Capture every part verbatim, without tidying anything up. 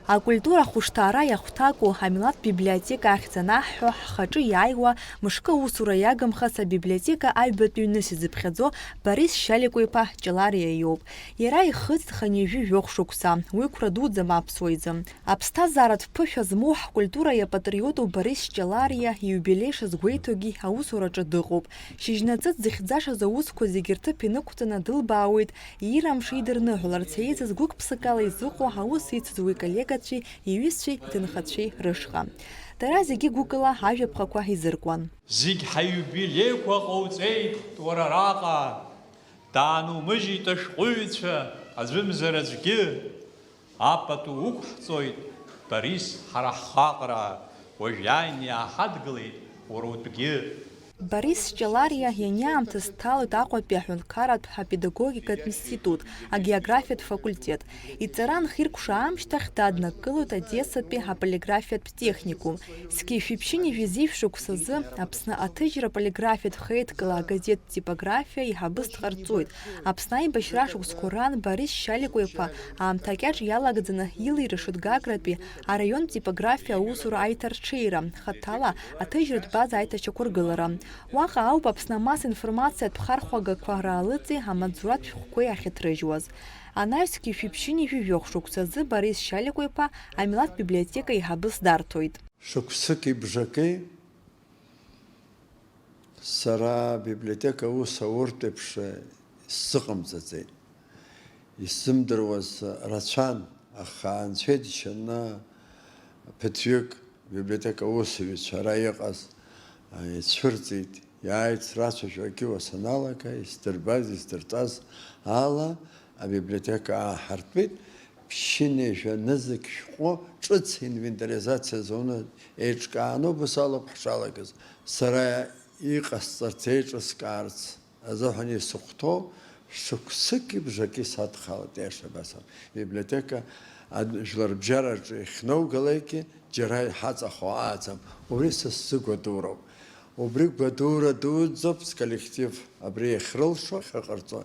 Акультура ахәышҭаара иахәҭаку амилаҭ библиотека ахьӡ анаҳҳәо, ҳхаҿы иааиуа, мышкы аусура иагымхац абиблиотека аҩбатәи ҩныс изыԥхьаӡо Борис Шьаликәа-иԥа Ҷалариа иоуп. Иара ихыҵ хынҩажәи жәохә шықәса, уи қәра дуӡӡам аԥсуа изы. Аԥсҭазааратә ԥышәа змоу ҳкультура иапатриоту Борис Ҷалариа ииубилеи шазгәеиҭогьы аусураҿы дыҟоуп. Шьыжьнаҵы дзыхьӡашаз аусқәа зегьы рҭыԥ инықәҵаны дылбаауеит, иира амш идырныҳәаларц еизаз гәык-ԥсыкала изыҟоу аус ицыз уи коллегацәеи иҩызцәеи иҭынхацәеи рышҟа. Дара зегьы гәыкала ажәаԥҟақәа изыркуан. Зегь ҳаиубилеиқәа ҟауҵеит уара араҟа, даанумыжьит ашәҟәыҩҩцәа аӡәымзар аӡәгьы. Апату уқәҳҵоит, Борис, ҳара ҳхаҟра, уажә иааины иааҳадгылеит уара утәгьы. Борис Ҷалариа ианиаамҭаз дҭалоит Аҟәатәи аҳәынҭқарратә апедагогикатә институт, агеографиатә факультет. Иҵара анхиркәша аамышьҭахь даднакылоит Одессатәи аполиграфиатә техникум. Зқьи жәшәи ԥшьынҩажәи зеижә шықәсазы Аԥсны аҭыжьра аполиграфиатә хеидкыла агазеҭ Типографиа еиҳабыс дҟарҵоит. Аԥсны аибашьра ашықәсқәа раан Борис Шьаликәа-иԥа аамҭа кьаҿ иалагӡаны илира шыҭгагратәи араионтә типографиа аусура аиҭарҽеира, хаҭала аҭыжьратә база аиҭашьақәыргылара. Уаҟа ауп Аԥсны амассаинформациатә хархәагақәа раалыҵи амаҵзуратә шәҟәқәеи ахьыҭрыжьуаз. Анаҩсгьы шәи ԥшьынҩажәи жәохә шықәсазы Борис Шьаликәа-иԥа амилаҭ библиотека еиҳабыс дарҭоит. Шықәсыки бжаки сара абиблиотека аус ауртә еиԥш сзыҟамҵаӡеит. Исзымдыруаз рацәан, аха Анцәа иџьшьаны ԥыҭҩык абиблиотека аусзуҩцәа ара иҟаз ицәырҵит. Иааит срацәажәогьы уа саналага, исдырбаз, исдырҵаз ала абиблиотека ааҳартәеит. Ԥшьынҩажәа нызқь шәҟәы ҿыц инвентаризациа зуны еиҿкааны убас алоуп ҳшалагаз. Сара иҟасҵарц, еиҿыскаарц азыҳәан исыхәҭоу шықәсыки бжаки садхалеит, иаша абас ауп. Библиотека ад-, жәларбжьараҿы иахьноугалакгьы џьара иҳаҵахо ааӡам. Убри са сзы гәадуроуп. Убри гәадура дуӡӡоуп сколлектив абри иахьрылшо, ахьыҟарҵо.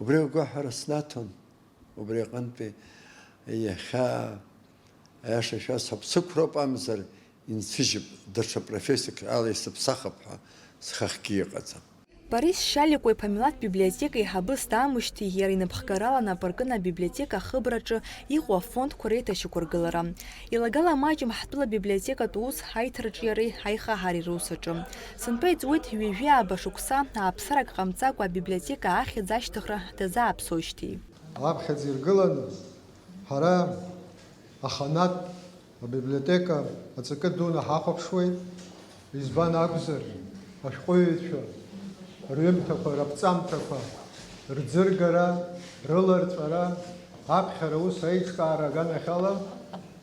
Убри агәаҳәара снаҭон. Убри аҟынтәи иахьа, аиаша шәасҳәап, сықәроуп амзар, инсыжьып, даҽа профессиак ала исыԥсахып ҳәа схахьгьы иҟаӡам. Борис Шьаликәа-иԥа амилаҭ библиотека еиҳабыс дамышьҭи, иара инапхгарала нап аркын абиблиотека ахыбраҿы иҟоу афондқәа реиҭашьақәыргылара. Илагала маҷым ҳтәыла абиблиотекатә ус аиҭарҿиареи аихаҳареи рус аҿы. Сынтәа иҵуеит ҩажәи ааба шықәса ааԥсарак ҟамҵакәа абиблиотека ахьӡ ашьҭыхра дазааԥсоижьҭеи. Аԥхьаӡа иргыланы ҳара аханатә абиблиотека аҵакы дуны ҳахәаԥшуеит. Избан акәзар, ашәҟәыҩҩцәа рҩымҭақәа, раԥҵамҭақәа, рӡыргара, рыларҵәара, аԥхьара ус аиҿкаара аганахьала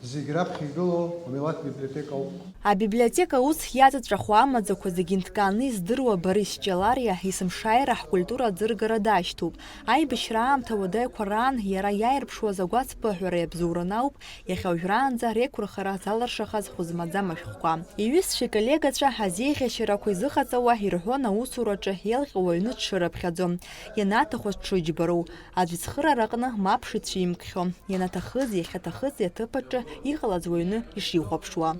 зегь раԥхьа игылоу амилаҭ библиотека ауп. Абиблиотека ус иаҵаҵәахуа амаӡақәа зегьы нҭкааны издыруа Борис Ҷалариа есымшааира ҳкультура аӡыргара дашьҭоуп. Аибашьра аамҭа уадаҩқәа раан иара иааирԥшуаз агәацԥыҳәара иабзоураны ауп иахьа уажәраанӡа реиқәырхара залыршахаз хәы змаӡам ашәҟәқәа. Иҩызцәеи коллегацәа азеиӷьашьарақәа изыҟаҵауа ирҳәон аусураҿы еилҟьауа аҩны дшырыԥхьаӡо, ианаҭаху дшыџьбароу, аӡә ицхырараҟны мап шицәимкхьоу, ианаҭахыз, иахьаҭахыз аҭыԥ аҿы иҟалаз уаҩны ишихәаԥшуа.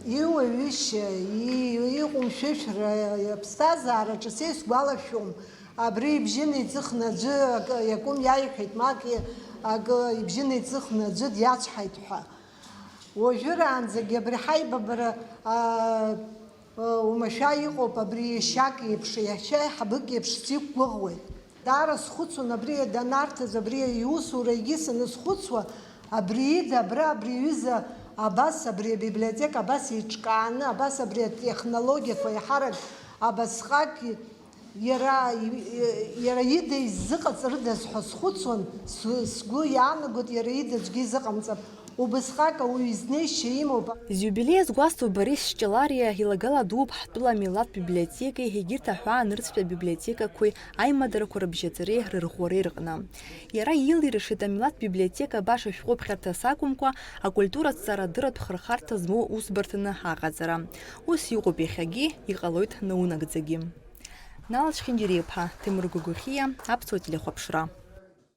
Иуаҩышьа, и-, иҟәымшәышәра аԥсҭазаараҿы са исгәалашәом, абри ибжьы неиҵыхны аӡәы акы иакәым иаиҳәеит, ма акы, акы ибжьы неиҵыхны аӡәы диацәҳаит ҳәа. Уажәыраанӡагьы абри ҳаибабара, а, а, уамашәа иҟоуп, абри иашьак еиԥш, иашьа аиҳабык еиԥш сиқәгәыӷуеит. Даара схәыцуан абри данарҭаз, абри иусура егьи санысхәыцуа, абри ида абра, абри аҩыза абас, абри абиблиотека абас еиҿкааны, абас абри атехнологиақәа иаҳарак абасҟак иара, иара ида иззыҟаҵарыдаз ҳәа схәыцуан, с-, сгәы иаанагоит, иара ида аӡәгьы изыҟамҵап. Убысҟак ауаҩы изнеишьа имоуп. Зиубилеи азгәасҭо Борис Ҷалариа илагала дууп ҳтәыла амилаҭ библиотекеи егьырҭ аҳәаанырцәтәи абиблиотекақәеи аимадарақәа рыбжьаҵареи рырӷәӷәареи рҟны. Иара илиршеит амилаҭ библиотека баша шәҟәыԥхьарҭас акәымкәа, акультура азҵаарадырратә хырхарҭа змоу усбарҭаны аҟаҵара. Ус иҟоуп иахьагьы, иҟалоит наунагӡагьы. Нала Чхьынџьариа-иԥа, Ҭемыр Гәагәахьиа, Аԥсуа телехәаԥшра.